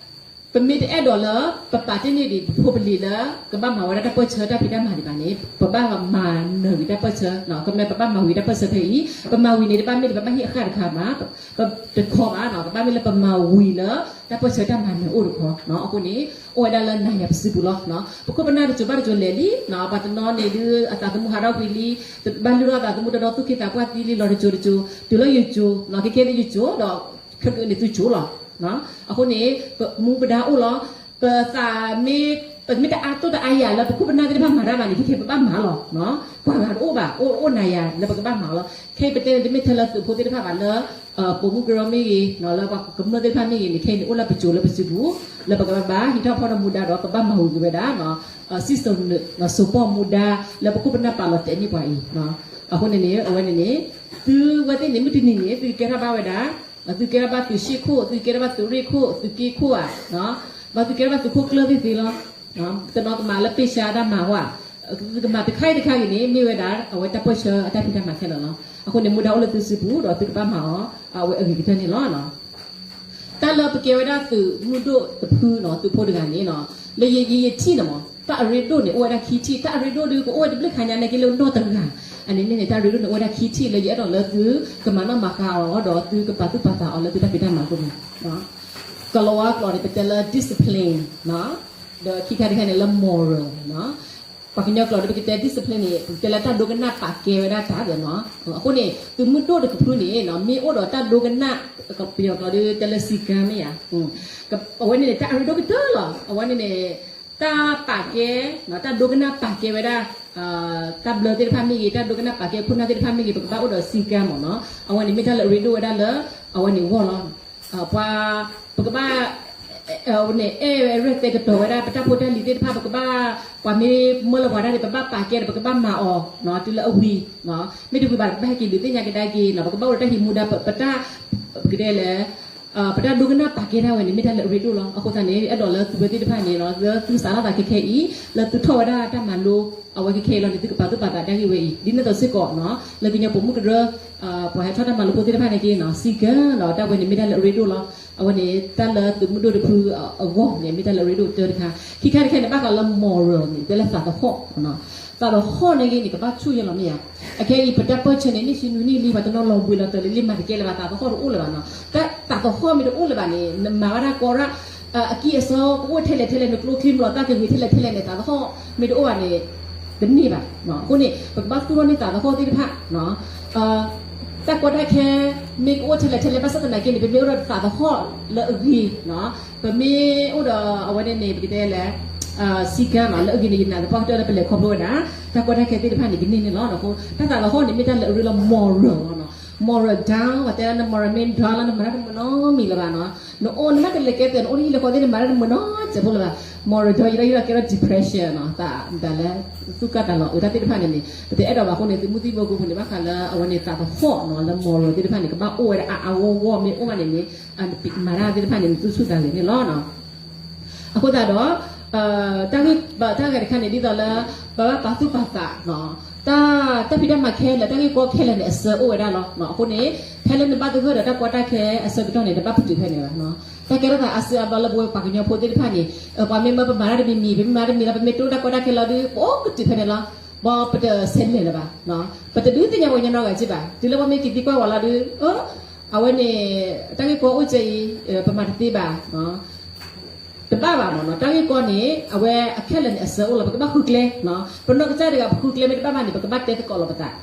ပမ့ၢ်တအဲၣ်ဒိးလၢ ပပာ်တ့ၢ်န့ၢ်ဒံးပဖိပလံၤလၢ ကဘၣ်မၤဝဲဒၣ်တၢ်ပၢၢ်ဆၢတၢ်ဖံးတၢ်မၤဒံးဘၣ်န့ၣ် ပဘၣ်မၤနၢၤဝံၤတၢ်ပၢၢ်ဆၢ ကမ့ၢ်ပဘၣ်မၤဝံၤတၢ်ပၢၢ်ဆၢဖဲအံၤ ပမၤဝံၤန့ၣ် တဘၣ်မ့ၢ်လၢပဘၣ်ဟ့ၣ်အဃၣ်တခါမး တခီဘၣ်နီၤ ကဘၣ်မ့ၢ်လၢပမၤဝံၤလၢ တၢ်ပၢၢ်ဆၢတၢ်မၤနၢၤအိၣ်တခီနီၤ အဃိန့ၣ် အိၣ်ဝဲဒၣ်လၢနၤယၤပစုပူၤလီၤ. ပခိၣ်ပနၢ်တစိၤဘၣ်တစိၤလဲၤလံနီၤ ပှၤတနီၤန့ၣ်ဒုး အသးသမူဟးထီၣ်ကွံာ်လံ ဘၣ်လုၢ်ထီၣ်အသးသမူတဒီသူၣ်က့သးပှၢ်သံလံ လီၤတစိၤတစိၤ တုၤလၢယိၤစိၤနီၤ ခဲခဲန့ၣ်ယိၤစိၤဒီး ခဲကနံၣ်န့ၣ်သုစိၤလီၤ. အဃိန့ၣ် ပမူပဒါအိၣ်လီၤ ပသးမ့ၢ် ပမ့ၢ်တအါတိၢ်တအါယၤလၢပခိၣ်ပနၢ်သ့ၣ်တဖၣ်မၤတၢ်ဘၣ်န့ၣ် ခဲခဲပဘၣ်မၤလီၤ. ပှၤဂၤတအိၣ်ဘၣ် အိၣ်အိၣ်နၤယၤလၢပကဘၣ်မၤလီၤ. ခဲအံၤပတဲန့ၣ် တမ့ၢ်ထဲလၢသုးဖိသ့ၣ်တဖၣ်ဘၣ်လၢ ပိာ်မုၣ်ကရၢမ့ၢ်ဂ့ၤနီၤ လၢပှၤကမျၢၢ်သ့ၣ်တဖၣ်မ့ၢ်ဂ့ၤန့ၣ် ခဲအံၤန့ၣ် အိၣ်လၢပစိၤလၢပစုပူၤ လၢပကဘၣ်ဟံးထီၣ်ဖီၣ်ဒီးမူဒါဒီး ပဘၣ်မၤဝံၤက့ၤဝဲဒၣ် စံၣ်စိၤနၢၤ စိာ်ပီၣ်မူဒါ လၢပခိၣ်ပနၢ်ပာ်လီၤတဲာ်န့ၢ်ပှၤအံၤ. အဃိန့ၣ်န့ၣ် အဝဲန့ၣ်န့ၣ် သုဝဲသ့ၣ်န့ၣ် မုၢ်တနံၤန့ၣ် သုကဲထီၣ်ဘၣ်ဝဲဒၣ် သုကဲထီၣ်ဘၣ်သုးရှ့ၣ်ခိၣ် သုကဲထီၣ်ဘၣ်သုးရ့ၣ်ခိၣ် သုးက့ခိၣ်ဧါ ဘၣ်သုကဲထီၣ်ဘၣ်သုးခိၣ်ကျၢၢ်သ့ၣ်သ့ၣ်လီၤ. တနီၤကမၤလၢပ့ၢ်ဆါတၢ်မၤဝဲ သုကမၤတခါအံၤတခါဂ့ၤန့ၣ် မ့ၢ်ဝဲဒၣ် အဝဲတၢ်ပၢၢ်ဆၢအတၢ်ဖံးတၢ်မၤခဲလၢာ်လီၤ. အဃိန့ၣ် မူဒါအိၣ်လၢသုစုပူၤ ဒီးသုကဘၣ်မၤအီၤ အဝဲအဂ့ၤကတၢၢ်န့ၣ်လီၤ. တၢ်လၢပကဲဝဲဒၣ်သုးမုၢ်ဒိၣ်တဖုနီၤ သုးဖိတဂၤန့ၣ်နီၤ လၢယယထံၣ်န့ၣ်မး တၢ်အရ့ဒိၣ်န့ၣ် အိၣ်ဝဲဒၣ်ခံထံၣ် တၢ်အရ့ဒိၣ်ဒုး ကအိၣ်ဝဲတဘျုးခါညါန့ၣ်က့လၢနီၢ်တဂၤ အန့ၣ်န့ၣ် တၢ်ရ့ဒိၣ်န့ၣ် အိၣ်ဝဲဒၣ်ခံထံၣ်လၢယအဲၣ်ဒိးလၢသုကမၤနီၣ်မၤဃါအီၤ ဒီးသုကပာ်သူၣ်ပာ်သးအီၤလၢသုတၢ်ဖံးတၢ်မၤအပူၤန့ၣ် ကလီၤဝါကျိာ်န့ၣ် ပတဲလၢ discipline ဒီးခံခါတခါန့ၣ်လၢ moral ပှၤကညီကျိာ်န့ၣ် ပကတဲ discipline န့ၣ် ပကတဲလၢတၢ်ဒိကနၣ်ပာ်ကဲဝဲဒၣ်တၢ်ဒီးနီၤ. အဃိန့ၣ် သုးမုၢ်ဒိၣ်တကဖုန့ၣ်နီၤ မ့ၢ်အိၣ်ဒီးတၢ်ဒိကနၣ် ပယီၤကျိာ်ဒုးတဲလၢ စည်းကမ်း မ့ၢ်ဧါ. အဝဲန့ၣ်န့ၣ် တၢ်အရ့ဒိၣ်ကတၢၢ်လီၤ. အဝဲန့ၣ်န့ၣ် တၢ်ပာ်ကဲ တၢ်ဒိကနၣ်ပာ်ကဲဝဲဒၣ် တၢ်ဘျၢသ့ၣ်တဖၣ်မ့ၢ်ဂ့ၤ တၢ်ဒိကနၣ်ပာ်ကဲခိၣ်နၢ်သ့ၣ်တဖၣ်မ့ၢ်ဂ့ၤ ပကဘၣ်အိၣ်ဒီး စည်းကမ်း မ့ၢ်နီၤ. အဝဲန့ၣ်မ့ၢ်တၢ်လၢအရ့ဒိၣ်ဝဲဒၣ်လၢ အဝဲန့ၣ်အဂီၢ်လီၤ. ပှၤ ပကဘၣ် အဝဲန့ၣ်အဲၣ်ရဲၣ်သဲကတီၤဝဲဒၣ် ပတၢ်ဖိတၢ်လံၤသ့ၣ်တဖၣ် ပကဘၣ် ပှၤမ့ၢ်မၢလီၤပှၤတၢ်န့ၣ် ပဘၣ်ပာ်ကဲဒီး ပကဘၣ်မၤအီၤ တုၤလၢအဝံၤ မ့ၢ်တဝံၤဘၣ် ပဘၣ်ဟဲက့ၤဒုးသ့ၣ်ညါကဒါက့ၤနီၤ ပကဘၣ်အိၣ်ဒီးတၢ်ဟံးမူဒါ ပတၢ် ပကတဲလဲၣ် ပတၢ်ဒိကနၣ်ပာ်ကဲဒၣ်ဝဲန့ၣ် မ့ၢ်တၢ်လၢအရ့ဒိၣ်လီၤ. အဃိသတးန့ၣ် အဲၣ်ဒိးလၢသုဝဲသ့ၣ်တဖၣ်န့ၣ် လၢသုစးထီၣ်သးခဲခဲအံၤ လၢသုထီၣ်ဝဲဒၣ်တၢ်မၤလိ အဝဲခဲခဲအံၤလီၤန့ၣ် သုကပာ်သူၣ်ပာ်သးဒၣ်ဂ့ၢ်ဝဲအံၤ ဒ်န့ၣ်အသိးစ့ၢ်ကီးနီၤ လၢကညီပိာ်မုၣ်ကရၢ ပှၤဟဲထီၣ်တၢ်မၤလိဖိသ့ၣ်တဖၣ်န့ၣ်က့နီၤ စည်းကမ်း ဒီးတၢ်ဝဲန့ၣ် မ့ၢ်တၢ်လၢအရ့ဒိၣ်လီၤ. အဝဲန့ၣ် တၢ်လၢသုးမုၢ်ဒိၣ်တဖုအဂီၢ်န့ၣ် မ့ၢ်တၢ်လၢအရ့ဒိၣ်ကတၢၢ်တခါ. ခံခါတခါန့ၣ် ဘၣ်ဃးလၢ moral န့ၣ် တဲလၢသးသဟီၣ် သးသဟီၣ်န့ၣ်ဂ့ၤန့ၣ် ကဘၣ်ဆူၣ်ယဲလီၤမ့ၢ်ဧါ. အခဲအံၤ ပတၢ်ပၢၢ်ဆၢန့ၣ် နံၣ်ဆံနွံနံၣ်လံ ပှၤတနီၤလီၤဘှံးလီၤတီၤလံ လံမၤတကဲလၢၤဘၣ် သးသဟီၣ်တအိၣ်လၢၤဘၣ်နီၤ. တၢ်သးသဟီၣ်မ့ၢ်တအိၣ်လၢၤဘၣ်န့ၣ် နမၤဘၣ်တၢ်ကီရၣ် အကံၢ်အစီကအိၣ်ထဲလဲၣ်ထဲလဲၣ် နကျိချံမျိာ်သၣ်ကဂ့ၤထဲလဲၣ်ထဲလဲၣ်န့ၣ် သးသဟီၣ်မ့ၢ်တအိၣ်ဘၣ်န့ၣ် တန့ၢ်ဘၣ်. အဃိန့ၣ် ပကဘၣ်သူၣ်ထီၣ်န့ၢ်သးသဟီၣ်သ့ၣ်တဖၣ် တၢ်ကီတၢ်ခဲ မ့ၢ်ကအိၣ်ထဲလဲၣ်ထဲလဲၣ် ဘၣ်ဆၣ်သနာ်က့န့ၣ် ပမ့ၢ်အိၣ်ဒီးသးသဟီၣ်လၢအဂ့ၤ ပမ့ၢ်အိၣ်ဒီးအဝဲန့ၣ်န့ၣ် ပကတဲလဲၣ် စည်းကမ်း လၢအဂ့ၤန့ၣ် ယနာ်သပှၢ်ကတၢၢ်လၢပလဲၤခီဖျိဝဲဒၣ် တၢ်ကီတၢ်ခဲသ့ၣ်တဖၣ်န့ၣ် ကန့ၢ်န့ၣ်လီၤ. တၢ်သးသဟီၣ်န့ၣ် မ့ၢ်တၢ်လၢအရ့လီၤ moral လီၤ. moral down ပှၤတဲလၢန moral မ့ၢ် down လၢနမၤတၢ်တမုာ်နီတမံၤလၢၤဘၣ်နီၤ. နအိၣ်နမ့ၢ်တလဲၤကဲသုး နအိၣ်တဟံၣ်လၢဃီသ့ၣ် နမၤတၢ်တမုာ်နီတစဲးဖိလၢၤဘၣ်. moral down ယံာ်ထီၣ်ယံာ်ထီၣ်ကဲထီၣ် depression နီၤ တၢ်လၢ သူၣ်ကၢ်တၢ်လီၤ အတၢ်သ့ၣ်တဖၣ်န့ၣ်န့ၣ် ပတအဲၣ်ဒိးဘၣ်အဃိန့ၣ် သုးမုၢ်သံၣ်ဘိကီၢ်ပူၤန့ၣ် ဘၣ်ဃးလၢအဝဲန့ၣ်သးသဟီၣ်နီၤ လၢ moral သ့ၣ်တဖၣ်န့ၣ် ကဘၣ်အိၣ်ဝဲဒၣ်အါအါဂီၢ်ဂီၢ် မ့ၢ်အိၣ်ဘၣ်န့ၣ်န့ၣ် မၤတၢ်သ့ၣ်တဖၣ်န့ၣ် နသူၣ်ဆူၣ်သးဂဲၤန့ၣ်လီၤ. အဃိသတးဒီး တၢ်ဂ့ၢ်တၢ်ဂ့ၢ်တခါန့ၣ် ဒ်သိးလၢ ပဘၣ်ပာ်သူၣ်ပာ်သး တၢ် တၢ်ဖံးတၢ်မၤခဲလၢာ် တၢ်ဂ့ၢ်ကီခဲလၢာ်န့ၣ် အဆၢအိၣ်ဝဲဒၣ်လီၤ. အဃိန့ၣ် ဖဲလၢနဘၣ်သဂၢၢ်ဒီးတၢ်ကီတၢ်ခဲအဆၢကတီၢ်န့ၣ် တဘၣ်ပတုာ်ဖဲန့ၣ်ဘၣ်. တၢ်ကဲထီၣ်သးအါစုအါဘျီလၢပဝဲပှၤကညီဖိသ့ၣ်တဖၣ်န့ၣ် ပှၤမ့ၢ်မၢပမၤတၢ်တမံၤမံၤ ပမ့ၢ်မၤတမံၤလီၤ ပမ့ၢ်တိၢ်တၢ်ကီတၢ်ခဲလီၤဒီး ပအိၣ်ကတုာ်ဖဲန့ၣ်လီၤ. ဘၣ်ပတဆဲးလဲၤလၢၤဘၣ်. ပတဒုးသ့ၣ်ညါပှၤကညီနီတဂၤက့ဘၣ်. တုၤလၢပှၤမ့ၢ်က့ၤသံကွၢ်ဝဲလီၤဒီး အဝဲန့ၣ် တၢ်ဂ့ၢ်ကီအိၣ်ကဲအံၤ ပမၤတသ့ဘၣ် တဘၣ်ဘၣ်မ့ၢ်နီၤ. တၢ်ဂ့ၢ်ကီန့ၣ် အဝဲအခဲလၢာ်န့ၣ် အဆၢအိၣ်လီၤ. ပကဘၣ်ဃုကျဲ ပနီၢ်ကစၢ်တဂၤ ပဃုကျဲမ့ၢ်တဘၣ်ဘၣ်န့ၣ် ပကဘၣ်တဲသကိးလီၤပသး.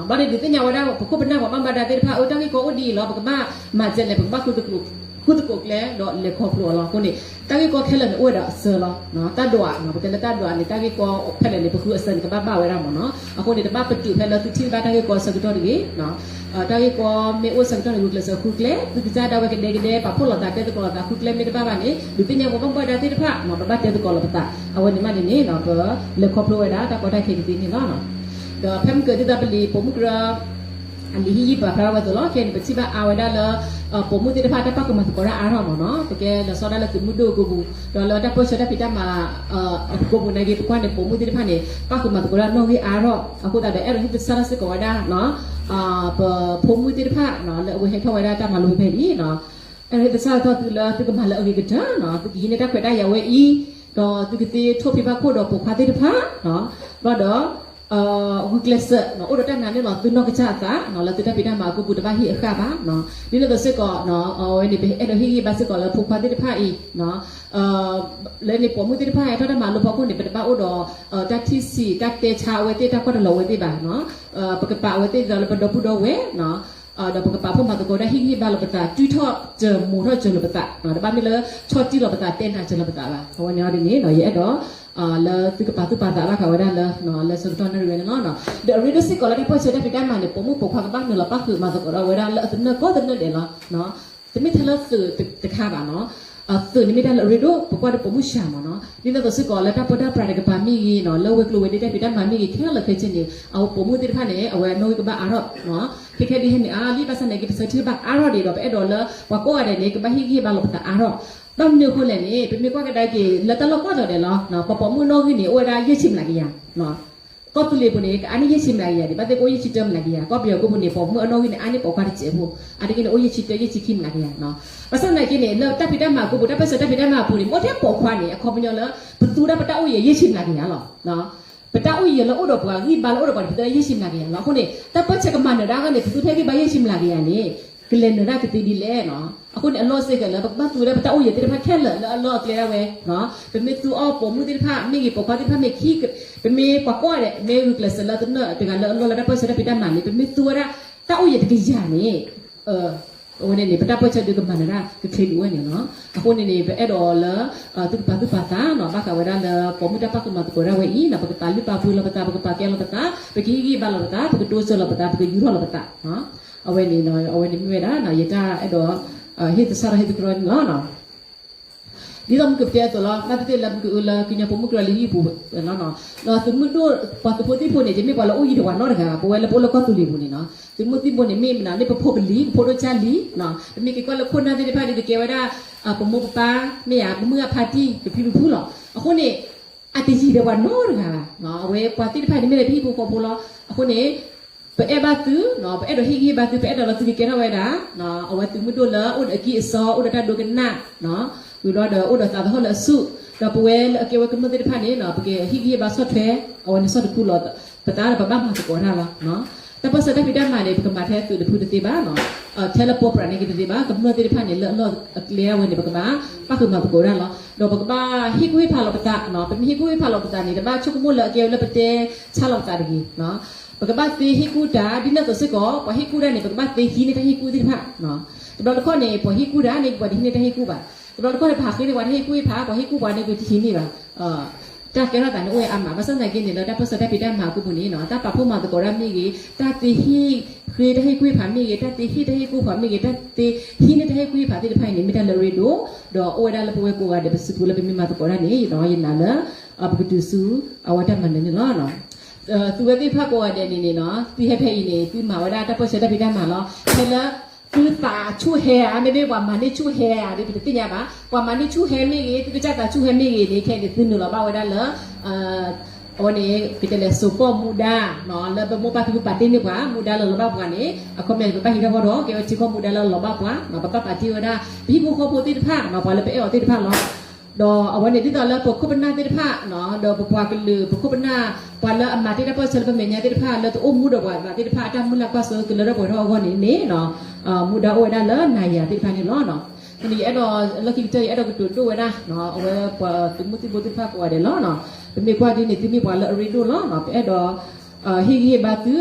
ဘၣ်ဒီးဒုးသ့ၣ်ညါဝဲဒၣ် ပခိၣ်ပနၢ်ပှၤဘၣ်မူဘၣ်ဒါသ့ၣ်တဖၣ် အၢ တၢ်ဂ့ၢ်ကီအိၣ်ဒ်အံၤလီၤ, ပကဘၣ်မၤစဲလဲၣ်, ပကဘၣ်ဃုသကိးကျဲဒီးလဲၤခီဖျိအီၤလီၤ. အဃိန့ၣ် တၢ်ဂ့ၢ်ကီခဲလၢာ်န့ၣ်အိၣ်ဝဲဒီးအဆၢလီၤ. တၢ်ဒွး ပတဲလၢတၢ်ဒွးန့ၣ် တၢ်ဂ့ၢ်ကီခဲလၢာ်န့ၣ် ပဃုအဆၢန့ၣ် ကဘၣ်ဘၣ်ဝဲဒၣ်မ့ၢ်နီၤ. အဃိန့ၣ် တဘၣ်ပတုာ်ဖဲလၢသုထံၣ်ဘၣ်တၢ်ဂ့ၢ်ကီအဆၢကတီၢ်တဂ့ၤ တၢ်ဂ့ၢ်ကီမ့ၢ်အိၣ်ဆၢကတီၢ်န့ၣ် ဂုာ်ကျဲးစၢးဃုကျဲ, သုကစၢ်ဒၣ်ဝဲကဒဲကဒဲ ပာ်ဖှိၣ်လိာ်သး တဲသကိးလိာ်သး ဃုကျဲမ့ၢ်တဘၣ်ဘၣ်န့ၣ် ဒုးသ့ၣ်ညါပှၤဘၣ်မူဘၣ်ဒါသ့ၣ်တဖၣ် ပဘၣ်တဲသကိးလိာ်ပသး, အဝဲန့ၣ်မးန့ၣ်န့ၣ် ပလဲၤခီဖျိဝဲဒၣ်တၢ်ကီတၢ်ခဲကသ့န့ၣ်လီၤ. ဒီးဖဲမုၢ်ကၢၤဒ်သိးပလံာ်ပိာ်မုၣ်ကရၢ အလံာ်ဟ့ၣ်ဂံၢ်ပာ်ဖျါထီၣ်ဝဲအသိးလီၤ. ခဲအံၤန့ၣ် ပထံၣ်ဘၣ်အါဝဲဒၣ်လၢ ပိာ်မုၣ်သ့ၣ်တဖၣ်တၢ်ပၣ်ဃုာ်မၤသကိးတၢ်အါထီၣ်မ့ၢ်နီၤ, ပကဲလီၤဆီဒၣ်လၢသုးမုၢ်ဒိၣ်အကိာ်ပူၤ, ဒီးလၢတၢ်ပၢၢ်ဆၢတၢ်ဖံးတၢ်မၤ အကိာ်ပူၤန့ၣ်က့ၤ ပကွၢ်န့ၣ် ပိာ်မုၣ်သ့ၣ်တဖၣ်န့ၣ် ပၣ်ဃုာ်မၤသကိးတၢ်နီၣ်ဂံၢ်အါထီၣ်, အဃိသတးဒီး အဲၣ်ဒိးဟ့ၣ်သဆၣ်ထီၣ်စ့ၢ်ကီးဝဲဒၣ် ပဖိမုၣ်သ့ၣ်တဖၣ် လၢအဝဲဟဲထီၣ်ဝဲဒၣ်တၢ်မၤလိဖဲအံၤ, အဲၣ်ဒိးဟ့ၣ်သဆၣ်ထီၣ်သုလၢသုကမၤလၢအဂ့ၤကတၢၢ်နီၤ, သုကဟံးန့ၢ်တၢ်ခွဲးတၢ်ယာ်ဝဲအံၤ, ဒီးသုကသ့ထိၣ်ဖံးဘၣ်ခိၣ်ဒီးပိာ်ခွါသ့ၣ်တဖၣ်, ဘျီဒီး ဂုာ်ကျဲးစၢး အိၣ်ဒီးတၢ်နာ်န့ၢ်လီၤသုနီၢ်ကစၢ်အသး လၢသုတၢ်ဖံးတၢ်မၤအကိာ်ပူၤ တဘၣ်ဟ့ၣ်အဃၣ်ဘၣ်. ဒ်န့ၣ်အသိးစ့ၢ်ကီး အဝဲန့ၣ် ပအဲၣ်ဒိးဟ့ၣ်ဂံၢ်ဘါစ့ၢ်ကီးလၢဖိခွါသ့ၣ်တဖၣ်အံၤ လၢန့ၣ်ပိာ်မုၣ်သ့ၣ်တဖၣ် ဟဲထီၣ်တၢ်မၤလိဖီခိၣ်န့ၣ် ပတဘၣ်အိၣ်ဒီး တၢ်ထံၣ်ဆံး တၢ်တဲဆါအဝဲသ့ၣ် တၢ်ကွၢ်တလီၤအဝဲသ့ၣ်ဘၣ်. ပကပာ်အဝဲသ့ၣ်ဒီးလၢပဒီပုၢ်ဒီဝဲၢ် ဒီးပကပာ်ဖှိၣ်မၤသကိးတၢ် ဟ့ၣ်ဂံၢ်ဟ့ၣ်ဘါလိာ်ပသး တုၤထီၣ်စၢၤမိၤထီၣ်စၢၤလိာ်ပသး, တဘၣ်မ့ၢ်လၢဆီၣ်တံၢ်လီၤပသး တဲနၤစၢၤလီၤပသးဘၣ်. အဝဲန့ၣ်အီၤဒ်န့ၣ် ယအဲၣ်ဒိး လၢသုကပာ်သူၣ်ပာ်သးဘၣ်ဃးဝဲဒၣ်လၢ လၢဆၢကတီၢ်နၣ်ရံၣ်ဝဲန့ၣ်လီၤ. ဒီးအရ့ဒိၣ်စ့ၢ်ကီးလၢတၢ်ပၢၢ်ဆၢတၢ်ဖံးတၢ်မၤန့ၣ် ပိာ်မုၣ်ပိာ်ခွါကဘၣ်နုာ်လီၤပၣ်ဃုာ်မၤသကိးဒီးဝဲဒၣ်လၢအသနၢၣ်ကိးသနၢၣ်ဒဲးလီၤ. တမ့ၢ်ထဲလၢသုးတခါဘၣ်နီၤ, သုးန့ၣ်မ့ၢ်တၢ်လၢအရ့ဒိၣ် ပကွၢ်ဒီးပိာ်မုၣ်စှၤမ့ၢ်နီၤ, ဒ်န့ၣ်အသိးစ့ၢ်ကီးလၢတၢ်ပၢတၢ်ပြးတကပၤမ့ၢ်ဂ့ၤနီၤ, လၢဝဲၤကျိၤဝဲၤဒ့တၢ်ဖံးတၢ်မၤမ့ၢ်ဂ့ၤ ခဲလၢာ်ခဲဆ့န့ၣ် အဝဲပိာ်မုၣ်သ့ၣ်တဖၣ်န့ၣ် အဝဲအနီၣ်ဂံၢ်ကဘၣ်အါထီၣ်, ခဲခဲဒ်ဟဲန့ၣ် အါလံ ဘၣ်ဆၣ်သနာ်က့ ပဆၢထံၣ်ဘၣ်အါထီၣ်ဒံးဒီး ပအဲၣ်ဒိးလၢပှၤကိးဂၤဒဲးန့ၣ် ကဘၣ်ဟ့ၣ်ဂံၢ်ဟ့ၣ်ဘါလိာ်ပသးအါထီၣ်, ဘၣ်မနုၤအဃိလဲၣ်န့ၣ် ပမ့ၢ်ကွၢ်ကဒါက့ၤ လၢတၢ်လီၢ်ကီၢ်ဒီးဒဲးလီၤ, ပှၤပိာ်မုၣ်နီၣ်ဂံၢ်န့ၣ် အိၣ်ဝဲဒၣ်ယဲၢ်ဆံမျးကယၤ ကီၢ်သူလ့ၤပူၤန့ၣ် ကအါန့ၢ်ယဲၢ်ဆံမျးကယၤဒံး, ဘၣ်သ့ၣ်ကအိၣ်ယဲၢ်ဆံတၢမျးကယၤ, ကီၢ်ပယီၤကိးပူၤန့ၣ် ပိာ်မုၣ်အနီၣ်ဂံၢ်န့ၣ် အါန့ၢ်ပိာ်ခွါတစဲးဖိ, အါတက့ၢ်န့ၣ် အိၣ်ယဲၢ်ဆံတၢ ယဲၢ်ဆံခံမျးကယၤ. ဘၣ်ဆၣ်သနာ်က့န့ၣ် လၢတၢ်ဖံးတၢ်မၤအပူၤပူၤ တၢ်ပၢၢ်ဆၢတၢ်ဖံးတၢ်မၤအပူၤန့ၣ် မ့ၢ်ထဲပိာ်ခွါန့ၣ် အခီပညီလၢ ပသူဝဲဒၣ်ပတၢ်အိၣ်ယံၤယဲၢ်ဆံမျးကယၤလီၤ. ပတၢ်အိၣ်ယံၤလၢအိၣ်ဒီးပှၤဂံၢ်ဘါလၢအိၣ်ဒီးပှၤန့ၣ် ပသူဝဲဒၣ်ယဲၢ်ဆံမျးကယၤလီၤ. အဃိန့ၣ် တၢ်ပၢၢ်ဆၢကမၤနၢၤဒၣ်အဂီၢ်န့ၣ် ပသူထဲဂံၢ်ဘါယဲၢ်ဆံမျးကယၤန့ၣ် ကလဲၤနၢၤဒၣ်ကသ့ဒ်လဲၣ်နီၤ. အဃိန့ၣ် အလီၢ်စ့ၢ်ကီးလၢ ပကဘၣ်သူဝဲဒၣ်ပတၢ်အိၣ်ယံၤသ့ၣ်တဖၣ်ခဲလၢာ်လၢအလီၢ်အကျဲဒၣ်ဝဲ, ပမ့ၢ်သူအီၤပိာ်မုၣ်သ့ၣ်တဖၣ်မ့ၢ်ဂ့ၤ ပိာ်ခွါသ့ၣ်တဖၣ်မ့ၢ်ဂ့ၤ, ပမ့ၢ်ပှၤကိးဂၤဒဲး မ့ၢ်ဂုာ်ကျဲးစၢးလၢတၢ်ပၢၢ်ဆၢတၢ်ဖံးတၢ်မၤန့ၣ် ပမ့ၢ်သူဝဲဒၣ် တၢ်အိၣ်ယံၤတကယၤန့ၣ် အဝဲန့ၣ်န့ၣ် ပတၢ်ပၢၢ်ဆၢဒုးကမၤနၢၤဒၣ်ကချ့ဒံးဝဲန့ၣ်လီၤ. အဃိန့ၣ်န့ၣ် ပအဲၣ်ဒိးလၢ သုကပာ်သူၣ်ပာ်သးနီၤ ဘၣ်ဃးဝဲဒၣ်လၢ ပိာ်မုၣ်တၢ်ပၣ်ဃုာ်မၤသကိးဒၣ်ဝဲအံၤနီၤ ပကပာ်လုၢ်ပာ်ပှ့ၤလီၤပသး ပကပာ်ကဲလီၤပသး ပကဟ့ၣ်ဂံၢ်ဘါလီၤပသး ပကတိစၢၤလီၤပသး ပကယူၤထီၣ်လီၤပသး, အဝဲန့ၣ် အဝဲန့ၣ်မ့ၢ်ဝဲဒၣ် ယတၢ်အဲၣ်ဒိး ဟ့ၣ်သဆၣ်ထီၣ်ဟ့ၣ်သတြီန့ၣ်လီၤ. ဒ်သိးမုၢ်ကပတဲအသိးလီၤ ဘၣ်သ့ၣ်သ့ၣ်လၢမုၢ်ကအုလၢကညီဖိမုၢ်ကရၢလံဟံၣ်ပူၤလီၤ. ဒီးသုးမုၢ်ဒိၣ် ပှၤသုးဖိသံၣ်ဖိန့ၣ် တမ့ၢ်ပှၤလၢအိၣ်ယံၤဒံးပှၤနီတဂၤဘၣ် ပဝဲလၢပအိၣ်လၢကီၢ်သူလ့ၤပူၤန့ၣ်နီၤ သုးမုၢ်သံၣ်ဖိန့ၣ် မ့ၢ်မနုၤ မ့ၢ်ပဖိပလံၤ ပဖိဒိၣ်ကၢ်လံ, ပမ့ၢ်က့ၤကွၢ်လၢခိၣ်နၢ်သ့ၣ်တဖၣ်ဒီး ကကဲဝဲဒၣ် ပမိၢ်ပပၢ် မ့ၢ်ဧါ ပမုၢ်အဖါတံၢ် ပဖံပဖုလီၤ. အဃိန့ၣ် အတယံၤဒီးပှၤနီတဂၤဘၣ်. အဝဲပှၤသ့ၣ်တဖၣ်န့ၣ် မ့ၢ်လၢပဟံၣ်ဖိဃီဖိလီၤ. အဃိန့ၣ် ပအဲၣ်ဘၣ်သု, ပအဲၣ်ဒိးဟ့ၣ်ဂံၢ်ဟ့ၣ်ဘါသု, ပအဲၣ်ဒိးလၢသုကကဲထီၣ်ဝဲဒၣ် အဝဲသုးမုၢ်ဒိၣ်လၢအိၣ်ဒီးအကံၢ်အစီ အိၣ်ဒီးတၢ်ဒိကနၣ် ဝံၤဘျီဒီးအိၣ်ဒီးသးသဟီၣ်လၢအဆူၣ်, ဒီးပဝဲလၢအကဲဝဲကမျၢၢ်သ့ၣ်တဖၣ်န့ၣ် ပကဟ့ၣ်ဂံၢ်ဟ့ၣ်ဘါဆီၣ်ထွဲ အဝဲန့ၣ်ဆီၣ်တခူလီၤပသးဒီးပဘၣ်မၤသကိးတၢ်လီၤ. တၢ်ပၢၢ်ဆၢတၢ်ဖံးတၢ်မၤန့ၣ် ပကမၤထဲသုးတဖုတသ့ဘၣ်, ထဲလၢပှဲၤပြးန့ၣ်က့တသ့ဘၣ်, ကမျၢၢ်သ့ၣ်တဖၣ်န့ၣ် လၢအလီၢ်အကျဲဝဲန့ၣ် ပကဘၣ်ပၣ်ဃုာ်မၤသကိးတၢ်လီၤ. ဒီးပကဘၣ်ဟ့ၣ်ကူၣ်ဟ့ၣ်ဖးလီၤပသး, ပမ့ၢ်ဟ့ၣ်ကူၣ်ဟ့ၣ်ဖးလီၤပသးန့ၣ် တဘၣ်ဆိကမိၣ်လၢအကဲဝဲလၢပတဲဆါလီၤပသးတဂ့ၤ ပကဘၣ်သ့ဟ့ၣ်ကူၣ်တၢ် ဒ်န့ၣ်အသိးစ့ၢ်ကီး ပှၤဟ့ၣ်ကူၣ်တၢ်န့ၣ် ပကဘၣ်သ့ဟံးန့ၢ်တၢ်ဟ့ၣ်ကူၣ်သ့ၣ်တဖၣ်. တဘျီတခီၣ်န့ၣ် ပှၤဟ့ၣ်ကူၣ်တၢ်န့ၣ် ပှၤတဟံးန့ၢ်တၢ်ဟ့ၣ်ကူၣ်ဘၣ်. တဘျီတခီၣ်န့ၣ် ပဟးဃ့န့ၢ်ပှၤတၢ်ဟ့ၣ်ကူၣ်ဟ့ၣ်ဖး ပှၤဟ့ၣ်ကူၣ်ပှၤန့ၣ် ပတဟံးန့ၢ်ဘၣ်. တၢ်ကဲထီၣ်သးန့ၣ်အိၣ်ဝဲအါမး ဘၣ်ဆၣ်သနာ်က့န့ၣ် လၢတၢ်ပၢၢ်ဆၢတၢ်ဖံးတၢ်မၤအပူၤန့ၣ် တၢ်ပာ်ဖှိၣ်မၤသကိးတၢ်မ့ၢ်ဂ့ၤ, တၢ်သ့ဟ့ၣ်ဃ့တၢ်ဟ့ၣ်ကူၣ်ဟ့ၣ်ဖးမ့ၢ်ဂ့ၤ, တၢ်သ့ဟ့ၣ်တၢ်ဟ့ၣ်ကူၣ်ဟ့ၣ်ဖးမ့ၢ်ဂ့ၤ, တၢ်သ့ဟံးန့ၢ်တၢ်ဟ့ၣ်ကူၣ်ဟ့ၣ်ဖးသ့ၣ်တဖၣ်အံၤန့ၣ် မ့ၢ်တၢ်လၢအရ့ဒိၣ်, ဒီးအိၣ်ဝဲဒၣ်လၢပဝဲကိးဂၤဒဲးပစုပူၤလၢပမ့ၢ်မၤသကိးတၢ်န့ၣ် ယနာ်လၢ ပကတုၤဆူ အဝဲတၢ်မၤနၢၤန့ၣ်လီၤ. သုဝဲသ့ၣ်တဖၣ်ကိးဂၤဒဲးန့ၣ်န့ၣ် သုဟဲဖဲအံၤန့ၣ် သုမၤဝဲဒၣ်တၢ်ပၢၢ်ဆၢတၢ်ဖံးတၢ်မၤလီၤ. ဖဲလၢ သုသးဆူၣ်ဟဲဧါ, မ့မ့ၢ်ပှၤမၤန့ၢ်ဆူၣ်ဟဲဧါ ဒ်ပတသ့ၣ်ညါဘၣ်. ပှၤမၤန့ၢ်ဆူၣ်ဟဲမ့ၢ်ဂ့ၤ, သုကစၢ်သးဆူၣ်ဟဲမ့ၢ်ဂ့ၤန့ၣ် ခဲအံၤန့ၣ် သုနုာ်လီၤဘၣ်ဝဲဒၣ်လၢ အဝဲန့ၣ် ကတဲလဲၤစိာ်ကီၢ်မူဒါ လၢပမိၢ်ပၢ်ဖံဖုပာ်တ့ၢ်န့ၢ်ပှၤ မူဒါလၢလီၤဘၣ်ပှၤန့ၣ် အခီပညီန့ၣ် ပဘၣ်ဟံးထီၣ်ဃီဒီး ကဲဝဲထံကီၢ်မူဒါလၢလီၤဘၣ်ပှၤ, ပဘၣ်ပာ်တ့ၢ်ဝဲဒၣ် ပဟံၣ်ဖိဃီဖိသ့ၣ်တဖၣ် ပှၤလၢပအဲၣ်အီၤသ့ၣ်တဖၣ်လီၤ. ဒီးအဝဲန့ၣ်ဒ်သိးလၢပခိၣ်ပနၢ်သ့ၣ်တဖၣ် ဒီးပပှၤကလုာ် ပခိၣ်ပနၢ် ပှၤလၢအမၤတ့ၢ်တၢ်ပၢၢ်ဆၢလၢပမဲာ်ညါသ့ၣ်တဖၣ် လၢတအိၣ်မူဒီးပှၤသးသ့ၣ်တဖၣ် အတၢ်မုၢ်လၢ်ကွၢ်စိ ကလၢထီၣ်ပှဲၤထီၣ်အဂီၢ်န့ၣ်န့ၣ် မူဒါအိၣ်ဝဲဒၣ်လၢနၤယၤသ့ၣ်တဖၣ်န့ၣ်လီၤ. အဃိန့ၣ် ယအဲၣ်ဒိးလၢခံကတၢၢ် ယအဲၣ်ဒိးကတိၤဒိၣ်ဝဲဒၣ် အဝဲပှၤသုးမုၢ်သံၣ်ဘိသ့ၣ်တဖၣ်ကိးဂၤဒဲးလီၤ. ပမ့ၢ်ကွၢ်ဒ်န့ၣ် သုမ့ၢ်ပှၤလၢအရ့ဒိၣ်လီၤ. ပအဲၣ်ဒိး ဟ့ၣ်ဂံၢ်ဟ့ၣ်ဘါသု,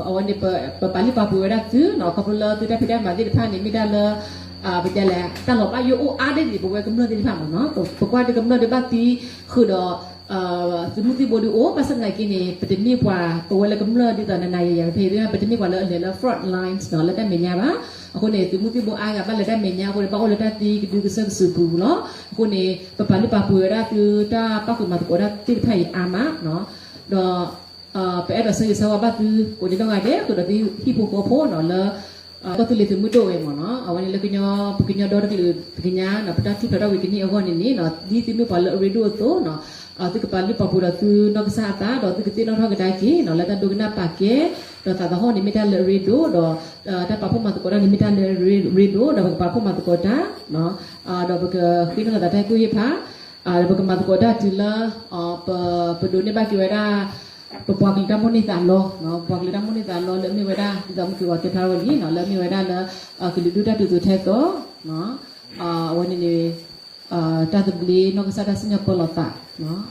အဝဲန့ၣ် ပပာ်လုၢ်ပာ်ပှ့ၤဝဲဒၣ်သုနီၤ, ခီဖျိလၢသုတၢ်ဖံးတၢ်မၤသ့ၣ်တဖၣ်န့ၣ် မ့ၢ်တၢ်လၢ ပတဲလဲၣ် တၢ်လီၤဘၣ်ယိၣ်အိၣ်အါဒၣ်ဒံး ပဝဲကမျၢၢ်သ့ၣ်တဖၣ်မ့ၢ်နီၤ, ပကွၢ်ဒ်ကမျၢၢ်ဒုးဘၣ်သံဃုာ်ဒီး သုးမုၢ်သံၣ်ဘိဒုးအိၣ်, ဘၣ်ဆၣ်သနာ်က့န့ၣ် ပတမ့ၢ်ပှၤ ပဝဲလၢကမျၢၢ်ဒ်သိးနၤနၤယၤယၤ ပဖဲသ့ၣ်တဖၣ် ပတမ့ၢ်ပှၤလၢအလဲၤလၢ front lines နီၤ လၢတၢ်မဲာ်ညါဘၣ်. အဃိန့ၣ် သုးမုၢ်သံၣ်ဘိအါဂၤဘၣ်လၢတၢ်မဲာ်ညါအဃိန့ၣ် ဘၣ်အိၣ်လၢတၢ်သံကဒုကစၢၢ်ကစုာ်ပူၤလီၤ. အဃိန့ၣ် ပပာ်လုၢ်ပာ်ပှ့ၤဝဲဒၣ်သုတၢ်ပာ်ဃုာ်မၤသကိးတၢ်သ့ၣ်တဖၣ်အံၤအါမးနီၤ, ဒီး ပအဲၣ်ဒိးဆၢဂ့ၤဆၢဝါဘၣ်သုကိးဒဲးနီၢ်ဂၤဒဲး ဃုာ်ဒီးသုဟံၣ်ဖိဃီဖိနီၤ လၢ ကီၢ်သူလ့ၤသုးမုၢ်ဒိၣ်ဝဲမ့ၢ်နီၤ, အဝဲန့ၣ်လၢကညီ ပကညီဒီတကလုာ်တကညါနီၤ ပတၢ်ထူးဖျဲးထီၣ်ဝံၤကန့ၢ်အဂီၢ်န့ၣ်န့ၣ်နီၤ ဒ်သုမ့ၢ်ပှၤလၢအရ့ဒိၣ်အသိးနီၤ, သုကပာ်လုၢ်ပာ်ပှ့ၤဒီးသုနီၢ်ကစၢ်အသး ဒီးသုကသ့ၣ်နီၣ်ထီၣ်ကဒါက့ၤနီၤ လၢတၢ်ဒိကနၣ်ပာ်ကဲ ဒီးသးသဟီၣ်န့ၣ်မ့ၢ်တၢ်လၢအရ့ဒိၣ် ဒီး တၢ်ပာ်ဖှိၣ်မၤသကိးတၢ်န့ၣ်မ့ၢ်တၢ်လၢအရ့ဒိၣ် ဒီးပကပာ်ဖှိၣ်မၤသကိးတၢ် ဒီးပကဃ့နုာ်လီၤသးတၢ်ဟ့ၣ်ကူၣ်ဟ့ၣ်ဖး ဒီးပကမၤသကိးတၢ်တုၤလၢ ပဒိးန့ၢ်ဘၣ်က့ၤဝဲဒၣ် ပပှၤကလုာ်တၢ်မိၣ်န့ၢ်သးလီ, ပပှၤကလုာ်တၢ်မိၣ်န့ၢ်သးလီလၢအမ့ၢ်ဝဲဒၣ် ဒ်သိးမုၢ်က့ၤဝၤတဲဖျါထီၣ်ဝဲလံနီၤ လၢအမ့ၢ်ဝဲဒၣ်လၢ ကလုာ်ဒူၣ်တၢ်ဒုးသိးထဲသိး အဝဲန့ၣ်န့ၣ် တၢ်သဘျ့နီၢ်ကစၢ်တၢ်စံၣ်ညီၣ်ပၢလီၤသး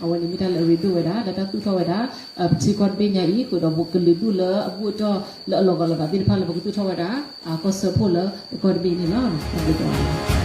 အဝဲန့ၣ်မ့ၢ်တၢ်လၢအရ့ဒိၣ်ဝဲဒၣ် လၢတၢ်သူၣ်ထီၣ်ဝဲဒၣ် ပထံကီၢ်တဘ့ၣ်ညါအံၤ ဃုာ်ဒီးကလုာ်ဒူၣ်လၢအဘူၣ်အတီၢ်လၢအလီၤဂာ်လီၤဂာ်သ့ၣ်တဖၣ်လၢပကသူၣ်ထီၣ်ဝဲဒၣ် ကီၢ်စၢဖှိၣ်လၢပကီၢ်တဘ့ၣ်န့ၣ်လီၤ. တၢ်ဘျုးဒိၣ်